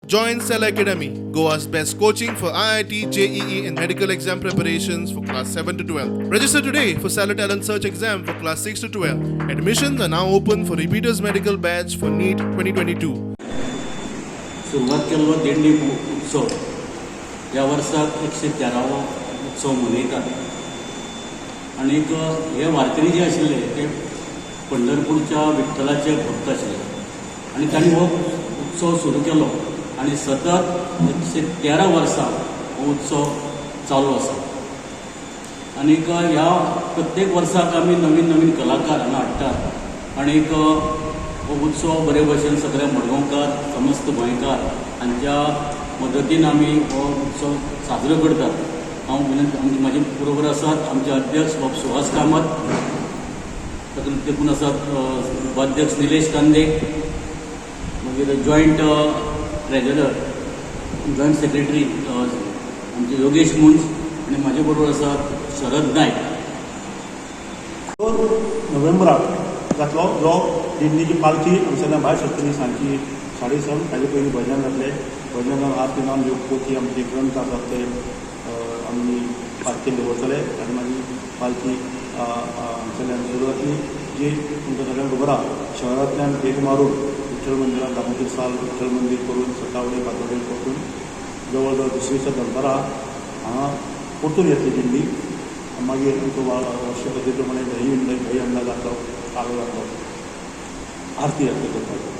Join Cell Academy, Goa's best coaching for IIT, JEE, and medical exam preparations for class 7 to 12. Register today for Cellar Talent Search exam for class 6 to 12. Admissions are now open for repeaters medical batch for NEET 2022. सुरवात केल्लो दिंडी उत्सव ह्या वर्साक 113वो उत्सव मनयतात. आनीक हे वारकरी जे आशिल्ले ते पंढरपूरच्या विठ्ठलाचे भक्त आशिल्ले आनी तांणी हो उत्सव सुरू केलो आनी सतत 113 वर्सां हो उत्सव चालू आसा. आनीक ह्या प्रत्येक वर्साक आमी नवीन नवीन कलाकार हांगा हाडटात आनीक हो उत्सव बरे भशेन सगळे मडगांवकार, समस्त गोंयकार हांच्या मदतीन आमी हो उत्सव साजरो करतात. हांव विनंती, आमचे म्हाजे बरोबर आसात आमचे अध्यक्ष बाब सुहास कामत, तातूंत देखून आसात उपाध्यक्ष निलेश कांदे, मागीर जॉयंट ट्रेजरर, जॉयंट सेक्रेटरी आमचे योगेश मुंज आनी म्हाजे बरोबर आसात शरद नायक. 2 नोव्हेंबराक जातलो, जो दिंडीची पालखी हांगसरल्यान भायर सरतली सांजची 6:30. ताजे पयलीं भजन जातलें. भजन जावन आरती जावन ज्यो पोथी, आमचे ग्रंथ आसात, ते आमी पालखेन दवरतले आनी मागीर पालखी हांगसरल्यान सुरू जातली, जी तुमकां सगळ्यांक खबर आहा, शहरांतल्यान फेरी मारून विठ्ठल मंदिरात दामोदर साल, विठ्ठल मंदीर करून सतावडे, फातोडेर परतून जवळ जवळ दुसरे दिसा दनपारां हांगा परतून येतली दिंडी. मागीर आमचो वर्ष पद्दती प्रमाणे दही दही हंडा जातलो, कालो जातलो, आरती जातली करपाचो.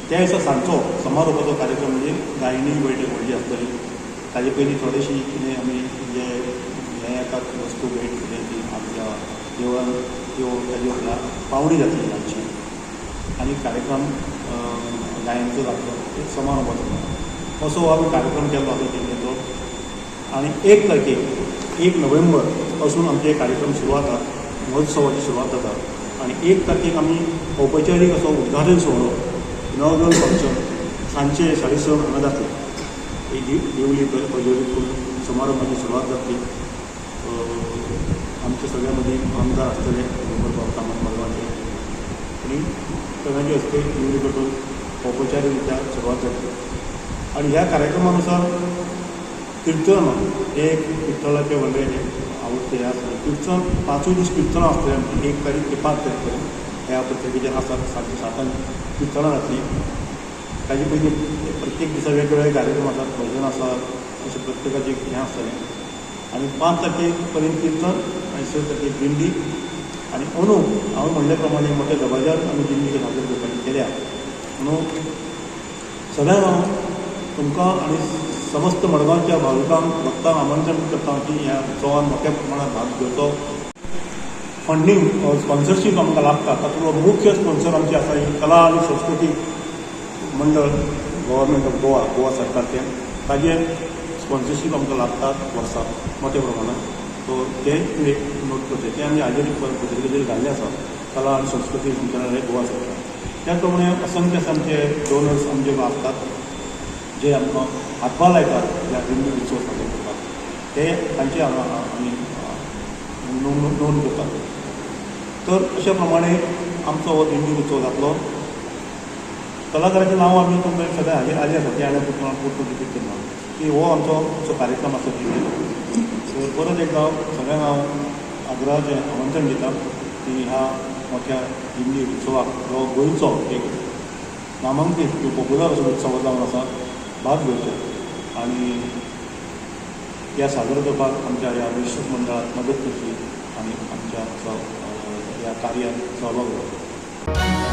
त्या दिसा सांजचो समारोपाचो कार्यक्रम म्हणजे गायनी बैठक व्हडली आसतली. ताजे पयलीं थोडेशी कितें आमी जे हें येतात, वस्तू भेट कितें ती आमच्या देवळान त्यो ताज्यो पावणी जातली आमची आनी कार्यक्रम गायनाचो जातलो, एक समारोपाचो असो हो आमी कार्यक्रम केल्लो आसा दिंडेचो. आनी 1 तारखेक, 1 नोव्हेंबर पासून आमचे कार्यक्रम सुरवात जाता, महोत्सवाची सुरवात जाता आनी 1 तारखेक आमी औपचारीक असो उद्घाटन सुवाळो, इनॉग्रल फंक्शन सांजचे 6:30 हांगा जातलें. एक दिवली प्रज्वलीत करून समारंभाची सुरवात जातली. आमच्या सगळ्या मदीं आमदार आसतले दिगंबर कामत मडगांवचे आनी सगळ्यांचे हस्ते दिवली पेटोवन औपचारीक रित्या सुरवात जातली. आनी ह्या कार्यक्रमानुसार किर्तन हे एक विठ्ठलाचें व्हडलें आवडटें हें आसलें किर्तन. पांचूय दीस किर्तनां आसतलीं आमचीं, 1 तारीख ते 5 तारीख पर्यंत ह्या पत्रिकेचेर आसात. सांजचे 7 जांक किर्तनां जातलीं. ताजे पयलीं प्रत्येक दिसा वेगवेगळे कार्यक्रम आसात, भजन आसात, अशें प्रत्येकाचें हें आसतलें. आनी 5 तारखे पर्यंत किर्तन आनी 6 तारखेक दिंडी. आनी अंदू हांवें म्हणले प्रमाणे मोठ्या दबाज्यान आमी दिंडी सादर करपाची केल्या. म्हणून सगळ्यांक हांव तुमकां आनी समस्त मडगांवच्या भाविकांक, भक्तांक आमंत्रण करता की ह्या उत्सवान मोठ्या प्रमाणात भाग घेवचो. फंडींग, स्पॉन्सरशीप आमकां लागता. तातूंतलो मुख्य स्पॉन्सर आमची आसा ही कला आनी संस्कृती मंडळ, गव्हर्मेंट ऑफ गोवा, गोवा सरकारचें. ताजें स्पॉन्सरशीप आमकां लागतात वर्साक मोठ्या प्रमाणात. सो तें एक नोट करचें. तें आमी हाजेर पत्रिकेचेर घाल्लें आसा, कला आनी संस्कृती संचालनालय, गोवा सरकार. त्याच प्रमाणे असंख्य असे आमचे डोनर्स आमचे आसतात, जे आमकां हातभार लायतात ह्या दिंडी उत्सव सादर करपाक. ते तांचे हांगा आमी नोंद नोंद करतात. तर अशा प्रमाणे आमचो हो दिंडी उत्सव जातलो. कलाकाराचें नांव आमी तुमकां सगळें हाजेर आयलें आसा, तें हांवें परतून रिपीट करना की हो आमचो असो कार्यक्रम आसा दिंडीचो. सो परत एकदां सगळ्यांक हांव आग्रहाचें आमंत्रण दिता की ह्या मोठ्या दिंडी उत्सवाक, जो गोंयचो एक नामांकीत, पॉप्युलर असो उत्सव जावन आसा, भाग घेवचो आनी ह्या सादर करपाक आमच्या ह्या विश्व मंडळाक मदत करची आनी आमच्या ह्या कार्यात सहभाग घेवचो.